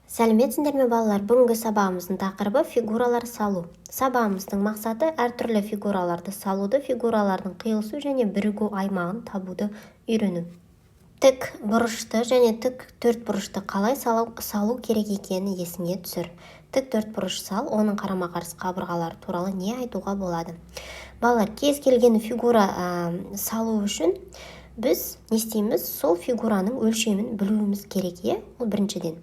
Сәлеметсіңдер ме, балалар! Бүгінгі сабағымыздың тақырыбы – фигуралар салу. Сабағымыздың мақсаты – әртүрлі фигураларды салуды, фигуралардың қиылысу және бірігу аймағын табуды үйрену. Тік бұрышты және тік төртбұрышты қалай салу керек екенін есіңе түсір. Тік төртбұрыш сал, оның қарама-қарсы қабырғалары туралы не айтуға болады? Балалар, кез келген фигура салу үшін біз не істейміз? Сол фигураның өлшемін білуіміз керек, иә? Ол біріншіден.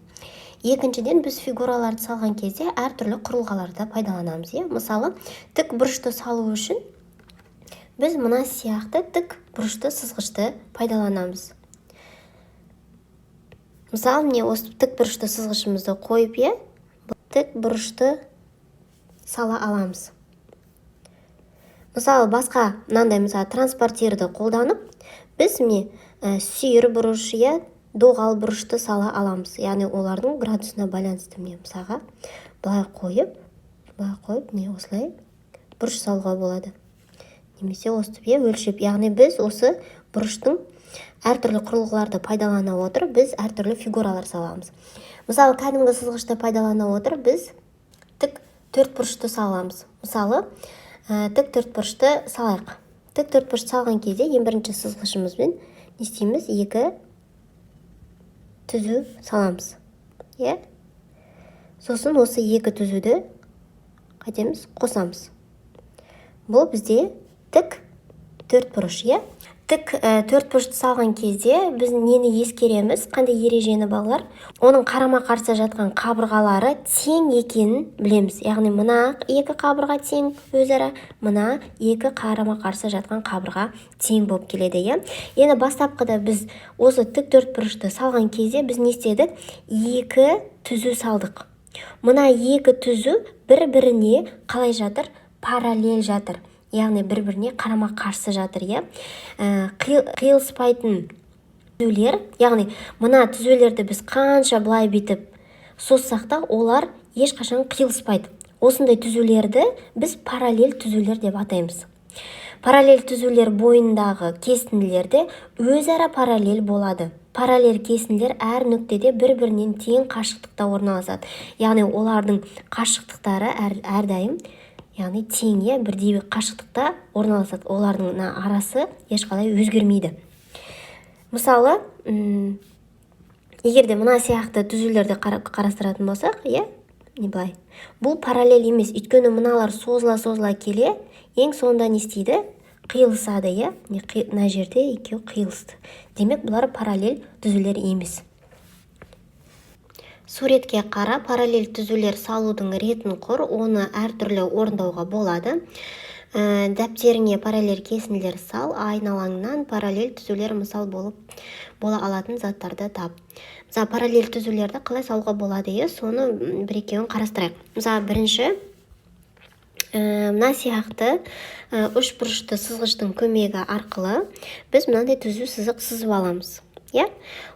Екіншіден, біз фигураларды салған кезде әртүрлі құрылғыларды пайдаланамыз, иә? Мысалы, тік бұрышты салу үшін біз мына сияқты тік бұрышты сызғышты пайдаланамыз. Мысалы, міне, осы тік бұрышты сызғышымызды қойып, иә, тік бұрышты сала аламыз. Мысалы, басқа мынандай, мысалы, транспортирді қолданып, біз, міне, сүйір бұрыш, иә, доғал бұрышты сала аламыз. Яғни олардың градусына байланысты, міне, мысалға, былай қойып, былай қойып, міне, осылай бұрыш салуға болады немесе өстіп, иә, өлшеп. Яғни біз осы бұрыштың әртүрлі құрылғыларды пайдалана отырып, біз әртүрлі фигуралар саламыз. Мысалы, кәдімгі сызғышты пайдалана отырып, біз тік төртбұрышты саламыз. Мысалы, тік төртбұрышты салайық. Тік төртбұрышты салған кезде ең бірінші сызғышымызбен не істейміз? Екі түзу саламыз, иә. Сосын осы екі түзуді қайтеміз? Қосамыз. Бұл бізде тік төртбұрыш, иә. Тік төртбұрышты салған кезде біз нені ескереміз, қандай ережені, балалар? Оның қарама қарсы жатқан қабырғалары тең екенін білеміз. Яғни мына екі қабырға тең өзара, мына екі қарама қарсы жатқан қабырға тең болып келеді, иә. Енді бастапқыда біз осы тік төртбұрышты салған кезде біз не істедік? Екі түзу салдық. Мына екі түзу бір біріне қалай жатыр? Параллель жатыр, яғни бір біріне қарама қарсы жатыр, иә. Қиылыспайтын түзулер, яғни мына түзулерді біз қанша былай бүйтіп созсақ та, олар ешқашан қиылыспайды. Осындай түзулерді біз параллель түзулер деп атаймыз. Параллель түзулер бойындағы кесінділер де өзара параллель болады. Параллель кесінділер әр нүктеде бір-бірінен тең қашықтықта орналасады, яғни олардың қашықтықтары әрдайым, яғни тең, иә, бірдей қашықтықта орналасады. Олардың мына арасы ешқалай өзгермейді. Мысалы, егер де мына сияқты түзулерді қарастыратын болсақ, иә, не, былай, бұл параллель емес, өйткені мыналар созыла созыла келе ең соңында не істейді? Қиылысады, иә. Мына жерде екеуі қиылысты, демек, бұлар параллель түзулер емес. Суретке қара, параллель түзулер салудың ретін құр, оны әртүрлі орындауға болады. Дәптеріңе параллель кесінділер сал, айналаңнан параллель түзулер мысал болып бола алатын заттарды тап. Мысалы, параллель түзулерді қалай салуға болады, иә, соны бір екеуін қарастырайық. Мысалы, бірінші, мына сияқты үш бұрышты сызғыштың көмегі арқылы біз мынандай түзу сызық сызып аламыз, иә.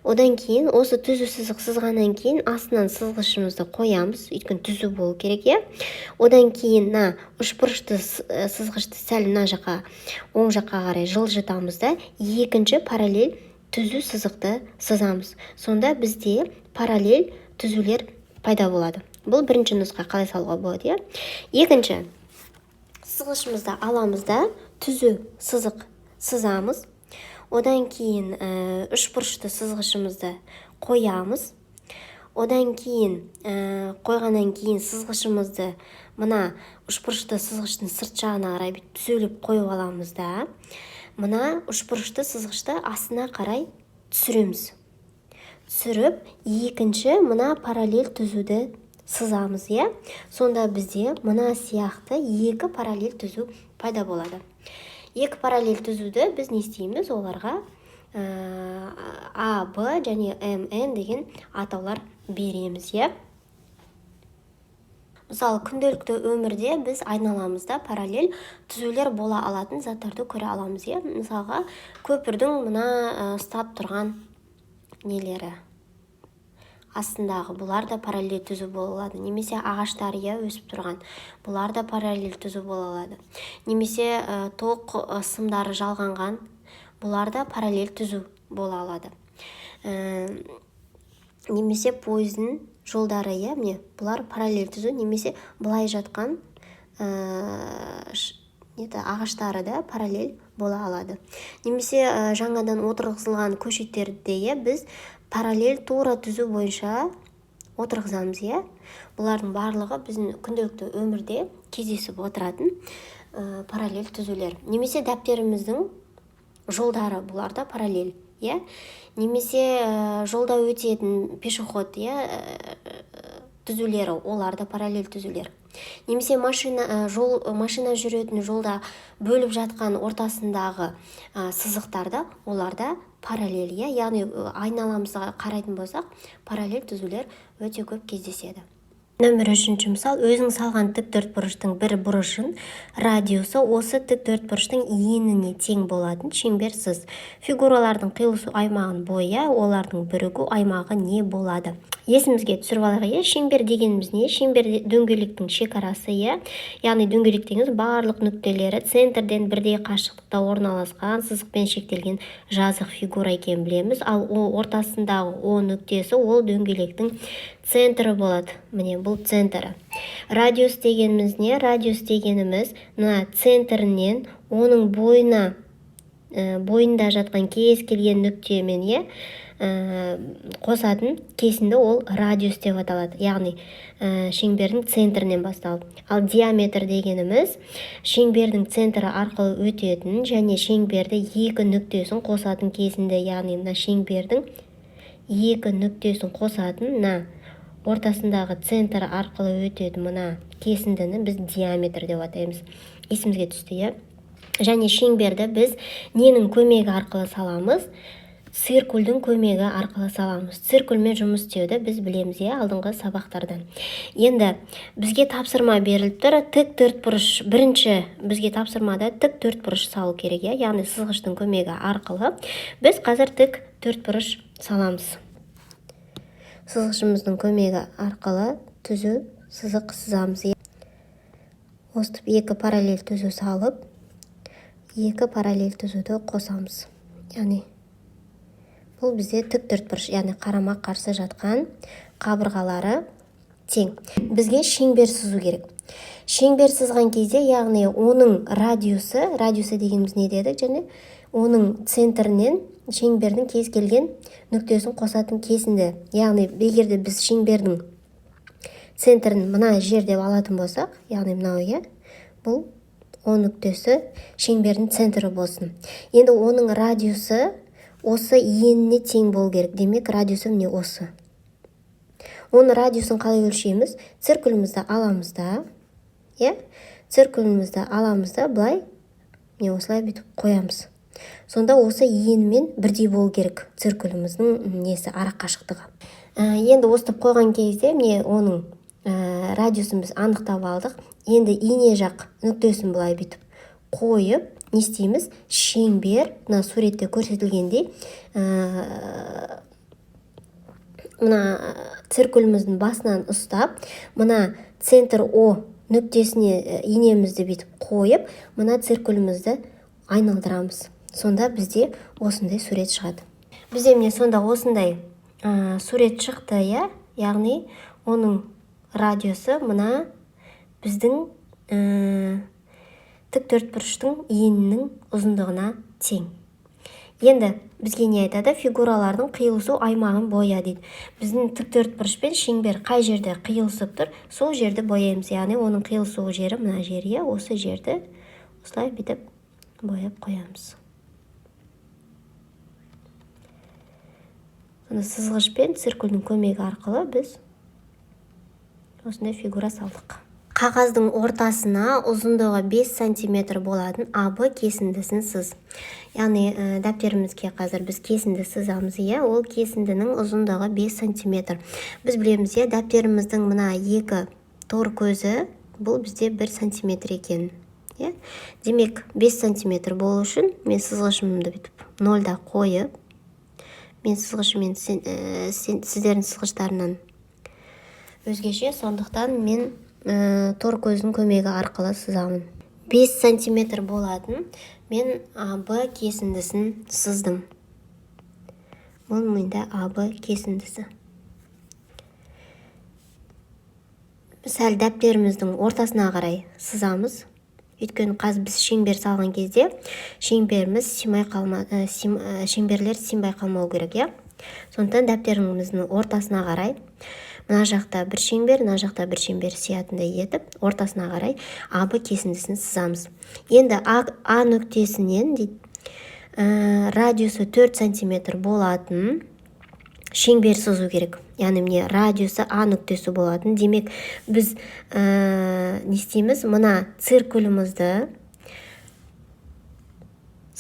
Одан кейін осы түзу сызық сызғаннан кейін астынан сызғышымызды қоямыз, өйткені түзу болу керек, иә. Одан кейін мына үшбұрышты сызғышты сәл мына жаққа, оң жаққа қарай жылжытамыз да, екінші параллель түзу сызықты сызамыз. Сонда бізде параллель түзулер пайда болады. Бұл бірінші нұсқа, қалай салуға болады, иә. Екінші сызғышымызды аламыз да, түзу сызық сызамыз. Одан кейін үшбұрышты сызғышымызды қоямыз. Одан кейін, қойғаннан кейін сызғышымызды мына үшбұрышты сызғыштың сырт жағына қарай бүйтіп түзулеп қойып аламыз да, мына үшбұрышты сызғышты астына қарай түсіреміз. Түсіріп, екінші мына параллель түзуді сызамыз, иә. Сонда бізде мына сияқты екі параллель түзу пайда болады. Екі параллель түзуді біз не істейміз? Оларға А, Б және М, Н деген атаулар береміз, иә. Мысалы, күнделікті өмірде біз айналамызда параллель түзулер бола алатын заттарды көре аламыз, иә. Мысалға, көпірдің мына ұстап тұрған нелері, астындағы, бұлар да параллель түзу бола алады. Немесе ағаштар, иә, өсіп тұрған, бұлар да параллель түзу бола алады. Немесе тоқ сымдары жалғанған, бұлар да параллель түзу бола алады. Немесе пойыздың жолдары, иә, міне, бұлар параллель түзу, немесе былай жатқан ағаштары да параллель бола алады. Немесе жаңадан отырғызылған көшеттерді, иә, біз параллель тура түзу бойынша отырғызамыз, иә. Бұлардың барлығы біздің күнделікті өмірде кездесіп отыратын параллель түзулер. Немесе дәптеріміздің жолдары, бұлар да параллель, иә. Немесе жолда өтетін пешеход, иә, түзулері, олар да параллель түзулер. Немесе машина, жол, машина жүретін жолда бөліп жатқан ортасындағы сызықтар да, олар да параллель, иә. Яғни айналамызға қарайтын болсақ, параллель түзулер өте көп кездеседі. Нөмір үшінші мысал. Өзің салған тік төртбұрыштың бір бұрышын радиусы осы тік төртбұрыштың еніне тең болатын шеңбер сыз. Фигуралардың қиылысу аймағын боя, олардың бірігу аймағы не болады? Есімізге түсіріп алайық, иә. Шеңбер дегеніміз не? Шеңбер дөңгелектің шекарасы, иә. Яғни дөңгелек дегеніміз барлық нүктелері центрден бірдей қашықтықта орналасқан, сызықпен шектелген жазық фигура екенін білеміз. Ал ол ортасындағы О нүктесі ол дөңгелектің центрі болады. Міне, бұл центрі. Радиус дегеніміз не? Радиус дегеніміз мына центрінен оның бойына, бойында жатқан кез келген нүктемен, иә, қосатын кесінді, ол радиус деп аталады. Яғни шеңбердің центрінен басталып. Ал диаметр дегеніміз шеңбердің центрі арқылы өтетін және шеңберді екі нүктесін қосатын кесінді. Яғни мына шеңбердің екі нүктесін қосатын, мына ортасындағы центр арқылы өтетін мына кесіндіні біз диаметр деп атаймыз. Есімізге түсті, иә. Және шеңберді біз ненің көмегі арқылы саламыз? Циркульдің көмегі арқылы саламыз. Циркульмен жұмыс істеуді біз білеміз, иә, алдыңғы сабақтардан. Енді бізге тапсырма беріліп тұр: тік төртбұрыш. Бірінші бізге тапсырмада тік төртбұрыш салу керек, иә. Яғни сызғыштың көмегі арқылы біз қазір тік төртбұрыш саламыз. Сызғышымыздың көмегі арқылы түзу сызық сызамыз. Осытып екі параллель түзу салып, екі параллель түзуді қосамыз. Яғни бұл бізде тік төртбұрыш, яғни қарама қарсы жатқан қабырғалары тең. Бізге шеңбер сызу керек. Шеңбер сызған кезде, яғни оның радиусы, радиусы дегеніміз не дедік? Және оның центрінен шеңбердің кез келген нүктесін қосатын кесінді. Яғни егер де біз шеңбердің центрін мына жер деп алатын болсақ, яғни мынау, иә, бұл О нүктесі шеңбердің центрі болсын. Енді оның радиусы осы еніне тең болу керек. Демек, радиусы міне осы. Оның радиусын қалай өлшейміз? Циркулімізді аламыз да, иә, циркулімізді аламыз да, былай, міне, осылай бүйтіп қоямыз. Сонда осы енімен бірдей болу керек циркуліміздің несі, ара қашықтығы. Енді осытып қойған кезде, міне, оның радиусын біз анықтап алдық. Енді ине жақ нүктесін былай бүйтіп қойып, не істейміз? Шеңбер мына суретте көрсетілгендей, мына циркуліміздің басынан ұстап, мына центр О нүктесіне инемізді бүйтіп қойып, мына циркулімізді айналдырамыз. Сонда бізде осындай сурет шығады. Бізде, міне, сонда осындай сурет шықты, иә. Яғни оның радиусы мына біздің тік төртбұрыштың енінің ұзындығына тең. Енді бізге не айтады? Фигуралардың қиылысу аймағын боя дейді. Біздің тік төртбұрыш пен шеңбер қай жерде қиылысып тұр, сол жерді бояймыз. Яғни оның қиылысу жері мына жер, иә. Осы жерді осылай бүйтіп бояп қоямыз. Сонда сызғыш пен циркульдің көмегі арқылы біз осындай фигура салдық. Қағаздың ортасына ұзындығы 5 сантиметр болатын АБ кесіндісін сыз. Яғни дәптерімізге қазір біз кесінді сызамыз, иә. Ол кесіндінің ұзындығы 5 сантиметр. Біз білеміз, иә, дәптеріміздің мына екі тор көзі бұл бізде 1 сантиметр екен, иә. Демек, 5 сантиметр болу үшін мен сызғышымды бүйтіп нольда қойып, мен сызғышыммен сіздердің сызғыштарынан өзгеше, сондықтан мен тор көздің көмегі арқылы сызамын. 5 сантиметр болатын мен АБ кесіндісін сыздым. Бұл менде АБ кесіндісі. Сәл дәптеріміздің ортасына қарай сызамыз. Өйткені қазір біз шеңбер салған кезде шеңберіміз сыймай қалма, шеңберлер сыймай қалмау керек, иә? Сондықтан дәптеріміздің ортасына қарай мына жақта бір шеңбер, мына жақта бір шеңбер сиятындай етіп, ортасына қарай АБ кесіндісін сызамыз. Енді А нүктесінен дейді, радиусы 4 сантиметр болатын шеңбер сызу керек. Яғни міне радиусы А нүктесі болатын. Демек, біз не істейміз? Мына циркулімізді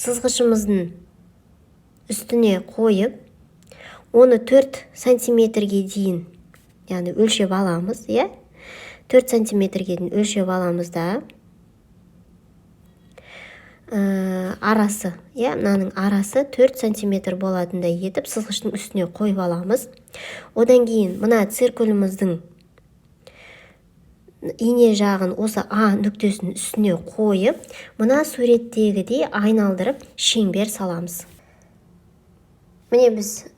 сызғышымыздың үстіне қойып, оны 4 сантиметрге дейін, яғни өлшеп аламыз, иә? 4 сантиметрге дейін өлшеп аламыз да, арасы, иә, мынаның арасы 4 сантиметр болатындай етіп сызғыштың үстіне қойып аламыз. Одан кейін мына циркуліміздің ине жағын осы А нүктесінің үстіне қойып, мына суреттегідей айналдырып шеңбер саламыз. Міне біз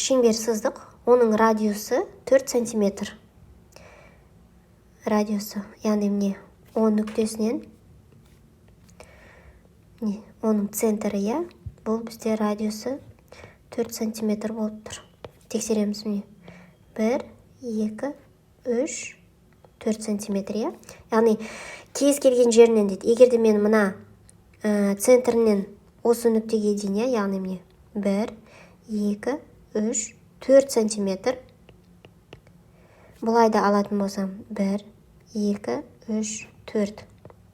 шеңбер сыздық, оның радиусы 4 сантиметр. Радиусы, яғни міне О нүктесінен, міне оның центрі, иә, бұл бізде радиусы 4 сантиметр болып тұр. Тексереміз, міне 1, 2, 3, 4 сантиметр, иә. Яғни кез келген жерінен дейді. Егер де мен мына центрінен осы нүктеге дейін, иә, яғни міне 1, 2, 3, 4 сантиметр. Былай да алатын болсам, 1, 2, 3, 4.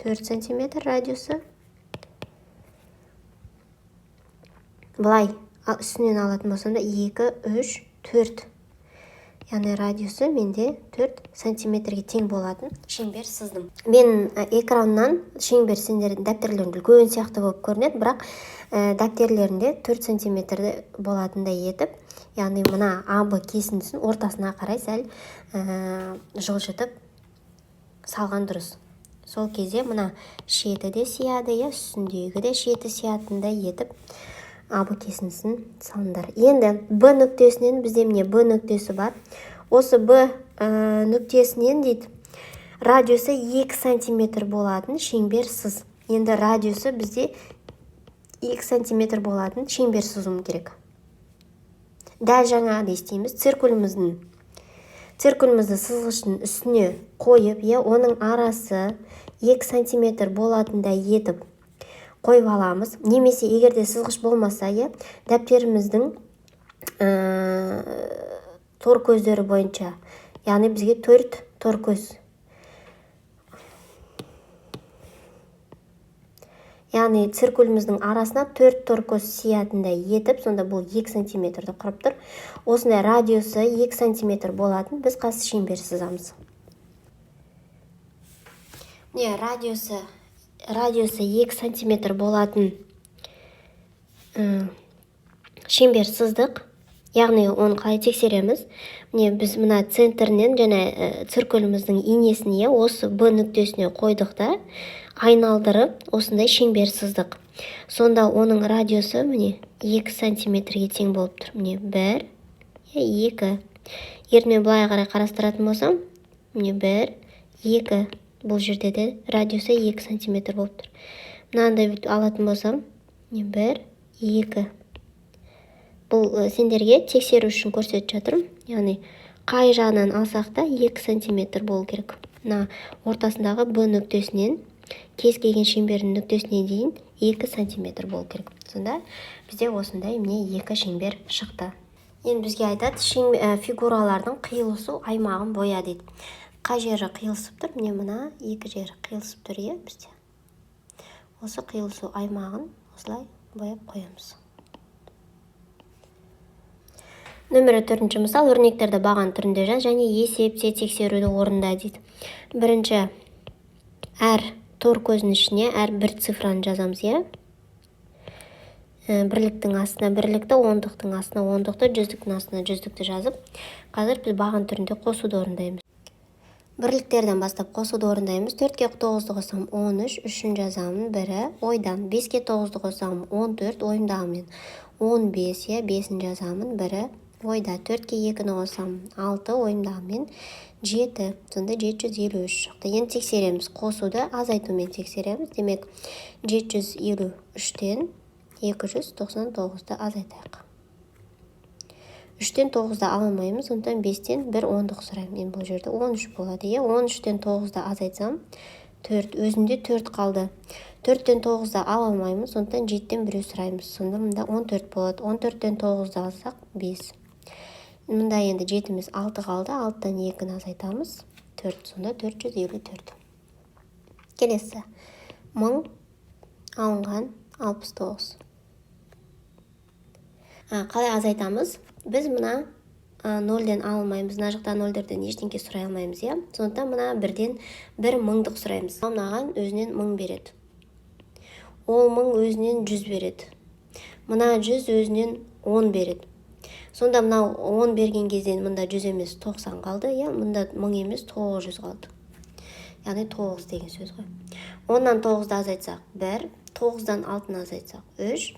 4 сантиметр радиусы. Былай үстінен алатын болсам да 2, 3, 4. Яғни радиусы менде 4 сантиметрге тең болатын шеңбер сыздым. Мен экраннан шеңбер сендердің дәптерлеріңде үлкен сияқты болып көрінеді, бірақ дәптерлерінде 4 сантиметрді болатындай етіп, яғни мына АБ кесіндісін ортасына қарай сәл жылжытып салған дұрыс. Сол кезде мына шеті де сияды, иә, үстіндегі де шеті сиятындай етіп АБ кесіндісін салыңдар. Енді Б нүктесінен бізде міне Б нүктесі бар. Осы Б нүктесінен дейді радиусы 2 сантиметр болатын шеңбер сыз. Енді радиусы бізде 2 сантиметр болатын шеңбер сызуым керек. Дәл жаңағыдай істейміз. Циркулімізді сызғыштың үстіне қойып, иә, оның арасы 2 сантиметр болатындай етіп қойып аламыз. Немесе егер де сызғыш болмаса, иә, дәптеріміздің тор көздері бойынша, яғни бізге 4 тор көз. Яғни циркуліміздің арасына 4 тор көз сиятындай етіп, сонда бұл 2 сантиметрді құрып тұр. Осындай радиусы 2 сантиметр болатын біз қазір шеңбер сызамыз. Міне радиусы 2 сантиметр болатын шеңбер сыздық. Яғни оны қалай тексереміз? Міне біз мына центрінен және циркуліміздің инесін, иә, осы Б нүктесіне қойдық та, айналдырып осындай шеңбер сыздық. Сонда оның радиусы міне 2 сантиметрге тең болып тұр. Міне 1, 2. Егер мен былай қарай қарастыратын болсам, міне 1, 2. Бұл жерде де радиусы 2 сантиметр болып тұр. Мынандай бүйтіп алатын болсам, міне 1, 2. Бұл сендерге тексеру үшін көрсетіп жатырмын. Яғни қай жағынан алсақ та 2 сантиметр болу керек. Мына ортасындағы Б нүктесінен кез келген шеңбердің нүктесіне дейін 2 сантиметр болу керек. Сонда бізде осындай міне 2 шеңбер шықты. Енді бізге айтады, фигуралардың қиылысу аймағын боя дейді. Қай жері қиылысып тұр? Міне мына екі жері қиылысып тұр, иә, бізде. Осы қиылысу аймағын осылай бояп қоямыз. Нөмірі 4 мысал, өрнектерді баған түрінде жаз және есепте тексеруді орында дейді. Бірінші, әр тор көзінің ішіне әр бір цифраны жазамыз, иә. Бірліктің астына бірлікті, ондықтың астына ондықты, жүздіктің астына жүздікті жазып, қазір біз баған түрінде қосуды орындаймыз. Бірліктерден бастап қосуды орындаймыз. 4-ке 9-ды қосам 13, 3-ін жазамын, бірі ойдан. 5-ке 9-ды қосам 14, ойымдағымен 15, иә, 5-ін жазамын, бірі Ойда. 4-ке 2-ні қосамын, 6, ойымдағымен 7. Сонда 753 шықты. Енді тексереміз. Қосуды азайтумен тексереміз. Демек, 753-тен 299-ды азайтайық. 3-тен 9-ды ала алмаймыз, сондықтан 5-тен 1 ондық сұраймын. Енді бұл жерде 13 болады, иә. 13-тен 9-ды азайтсам, 4. Өзінде 4 қалды. 4-тен 9-ды ала алмаймыз, сондықтан 7-тен біреу сұраймыз. Сонда мында 14 болады. 14-тен 9-ды алсақ, 5. Мында енді 7 емес, 6 қалды. 6-дан 2-ні азайтамыз, 4. Сонда 454. Келесі. 1000 алынған 69. Қалай азайтамыз? Біз мына нөлден ала алмаймыз, мына жақта нөлдерден ештеңке сұрай алмаймыз, иә. Сондықтан мына бірден бір мыңдық сұраймыз. Мынаған өзінен 1000 береді, ол 1000 өзінен 100 береді, мына 100 өзінен 10 береді. Сонда мынау 10 берген кезде мында 100 емес, 90 қалды, иә. Мында 1000 емес, 900 қалды, яғни 9 деген сөз ғой. 10-нан 9-ды азайтсақ, 1. 9-дан 6-ны азайтсақ, 3.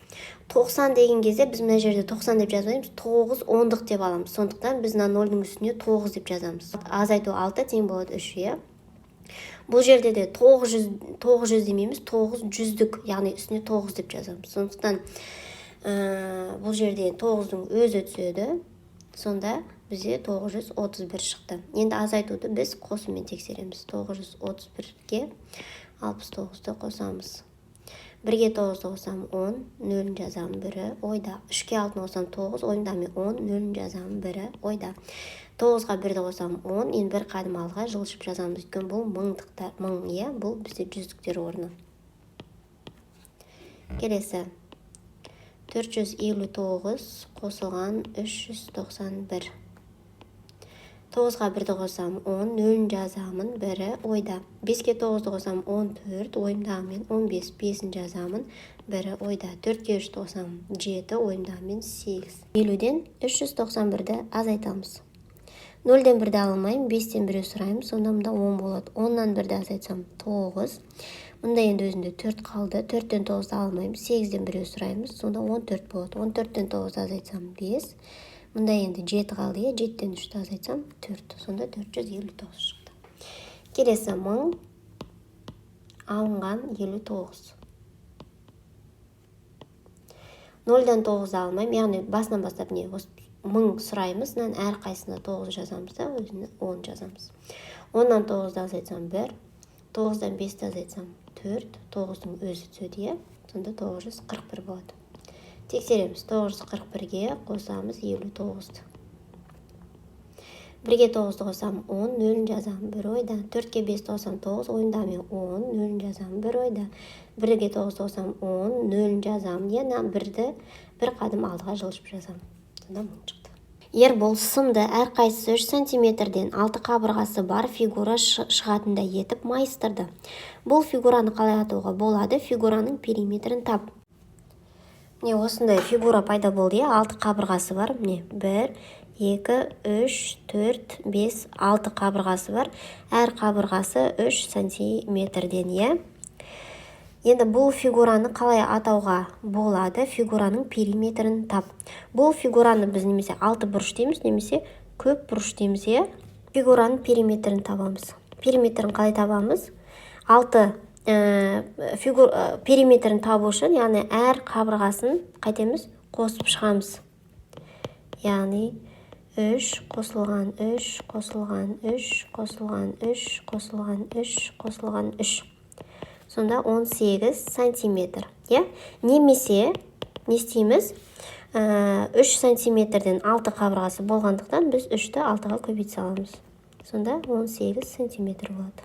90 деген кезде біз мына жерде 90 деп жазбаймыз, 9 ондық деп аламыз. Сондықтан біз мына нөлдің үстіне 9 деп жазамыз. Азайту 6 тең болады 3, иә. Бұл жерде де 900, 900 демейміз, 9 жүздік, яғни үстіне 9 деп жазамыз. Сондықтан бұл жерде 9-дың өзі түседі. Сонда бізде 931 шықты. Енді азайтуды біз қосумен тексереміз. 931-ге 69-ды қосамыз. 1-ге 9-ды қосамын, 10, нөлін жазамын, бірі ойда. 3-ке 6-ны қосамын, 9, ойымда мен 10, нөлін жазамын, бірі ойда. 9-ға 1-ді қосамын, 10. Енді бір қадым алға жылжып жазамыз, өйткені бұл мыңдықтар, мың, иә, бұл бізде жүздіктер орны. Келесі. 459 қосылған 391. 9-ға 1-ді қосамын, 10, нөлін жазамын, бірі ойда. 5-ке 9-ды қосамын, 14, ойымдағымен 15, 5-ін жазамын, бірі ойда. 4-ке 3-ті қосамын, 7, ойымдағымен 8. 50-ден 391-ді азайтамыз. 0-ден 1-ді ала алмаймын, 5-тен біреу сұраймын, сонда мында 10 болады. 10-нан 1-ді азайтсам, 9. Мында енді өзінде 4 қалды. 4-тен 9-ды ала алмаймын, 8-ден біреу сұраймыз, сонда 14 болады. 14-тен 9-ды азайтсам, 5. Мында енді 7 қалды, иә, 7-тен 3-ті азайтсам, 4. Сонда 459 шықты. Келесі. 1000 алынған 59. 0-дан 9-ды алмаймын, яғни басынан бастап не осы 1000 сұраймыз, мынаның әрқайсысына 9 жазамыз да, өзіне 10 жазамыз. 10-нан 9-ды азайтсам, 1, 9-дан 5-ті азайтсам, 4, 9-дың өзі түседі, иә. Сонда 941 болады. Тексереміз. 941-ге қосамыз 59-ды. 1-ге 9-ды қосамын, 10, нөлін жазамын, бір ойда. 4-ке 5-ті қосамын, 9, ойымда мен 10, нөлін жазамын, бір ойда. 1-ге 9-ды қосамын, 10, нөлін жазамын, иә, мына бірді бір қадым алдыға жылжып жазамын. Сонда 1000 шықты. Ербол сымды әрқайсысы 3 сантиметрден алты қабырғасы бар фигура шығатындай етіп майыстырды. Бұл фигураны қалай атауға болады? Фигураның периметрін тап. Міне, осындай фигура пайда болды, иә, алты қабырғасы бар. Міне, 1, 2, 3, 4, 5, 6 қабырғасы бар. Әр қабырғасы 3 сантиметрден, иә. Енді бұл фигураны қалай атауға болады? Фигураның периметрін тап. Бұл фигураны біз немесе алты бұрыш дейміз, немесе көп бұрыш дейміз, иә. Фигураның периметрін табамыз. Периметрін қалай табамыз? Алты периметрін табу үшін, яғни әр қабырғасын қайтеміз? Қосып шығамыз. Яғни 3 қосылған 3 қосылған 3 қосылған 3 қосылған 3 қосылған 3. Сонда 18 сантиметр, иә. Немесе не істейміз? 3 сантиметрден 6 қабырғасы болғандықтан, біз 3-ті 6-ға көбейте саламыз. Сонда 18 сантиметр болады.